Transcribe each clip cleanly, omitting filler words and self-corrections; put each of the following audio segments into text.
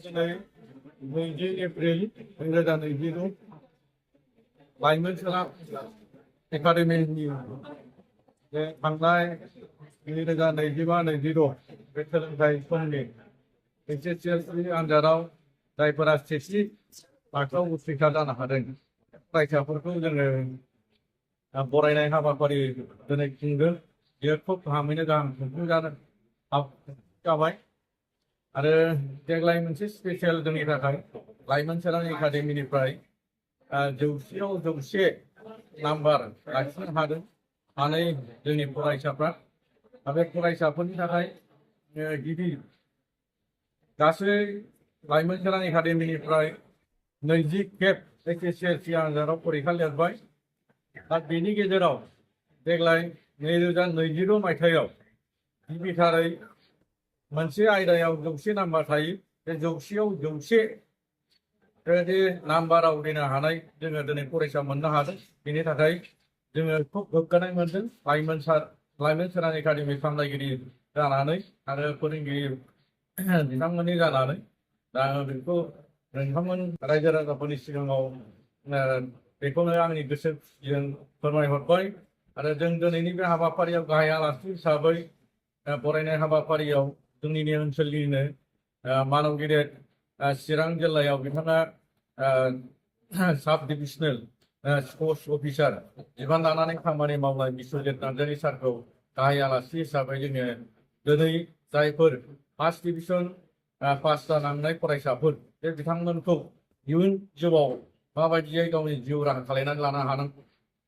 दिनै 2 एप्रिल 2022 लाइमोन सोरां एकाडेमिनि जे थांनाय 2025-26 बे सोलोंथाइ समनि HSLC आनजादाव जायफोरा सेथि थाखोआव उथ्रिसार जानो हादों फरायसाफोरखौ जोङो बरायनाय हाबाफारि दिनै खुंदों। बेयो खोब गाहामैनो गाहाम खुंफुंजानो जाबाय आरो देग्लाय मोनसे स्पेसियेल जोंनि थाखाय लाइमोन सोरां एकाडेमिनिफ्राय 100आव 100 नाम्बार लाखिनो हादों सानै जोंनि फरायसाफ्रा। बे फरायसाफोरनि थाखाय गिबि गासै लाइमोन सोरां एकाडेमिनिफ्राय 20 खेब HSLC आनजादाव फरिखा लिरबाय। दा बेनि गेजेराव देग्लाय 2022 मायथाइयाव गिबिथारै मोनसे आयदायाव 100 नाम्बार थायो। बे 100आव 100 बेबायदि नाम्बार आवग्रिनो हानाय जोङो दिनै फरायसा मोननो हादों। बेनि थाखाय जोङो खोब गोग्गानाय मोनदों लाइमोन सोरां एकाडेमि सामलायगिरि जानानै आरो फोरोंगिरि बिथांमोननि जानानै। दा आङो बेखौ नोंथांमोन रायजो राजाफोरनि सिगाङाव बेखौनो आंनि गोसो खुसिजों फोरमायहरबाय आरो जों दिनैनि बे हाबाफारियाव गाहाय आलासि हिसाबै बरायनाय हाबाफारियाव जोंनिनो ओनसोलनिनो मानव चिरां जिल्लायाव बिथाङा साब डिभिजनेल स्पर्ट्स अफिसार बिबान लानानै खामानि मावनाय बिश्वजित नार्जारी सारखौ गाहाय आलासि हिसाबै जोङो दिनै जायफोर फार्स्ट डिभिजन पास जानांनाय फरायसाफोर बे बिथांमोनखौ इयुन जिउआव माबायदियै गावनि जिउ राहा खालामनानै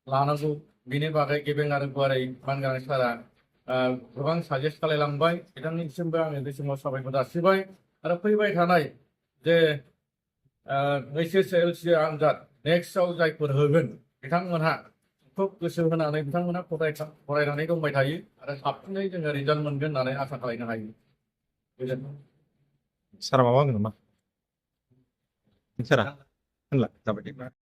लानांगौ बिनि बागै गेबें आरो गुवारै मानगोनां सारा गोबां साजेस्ट खालामलांबाय। बिथांनिसिमबो आङो बे समाव साबायखर जासिबाय आरो फैबाय थानाय जे HSLC आनजाद नेक्स्टआव जायफोर होगोन बिथांमोनहा खोब गोसो होनानै बिथांमोनहा फरायनानै दंबाय थायो आरो साबसिनै जोङो रिजाल्ट मोनगोन होननानै आसा खालामनो हायो। गोजोन्थों। सारा माबा होनगोन नामा? सारा होनला जाबाय दे।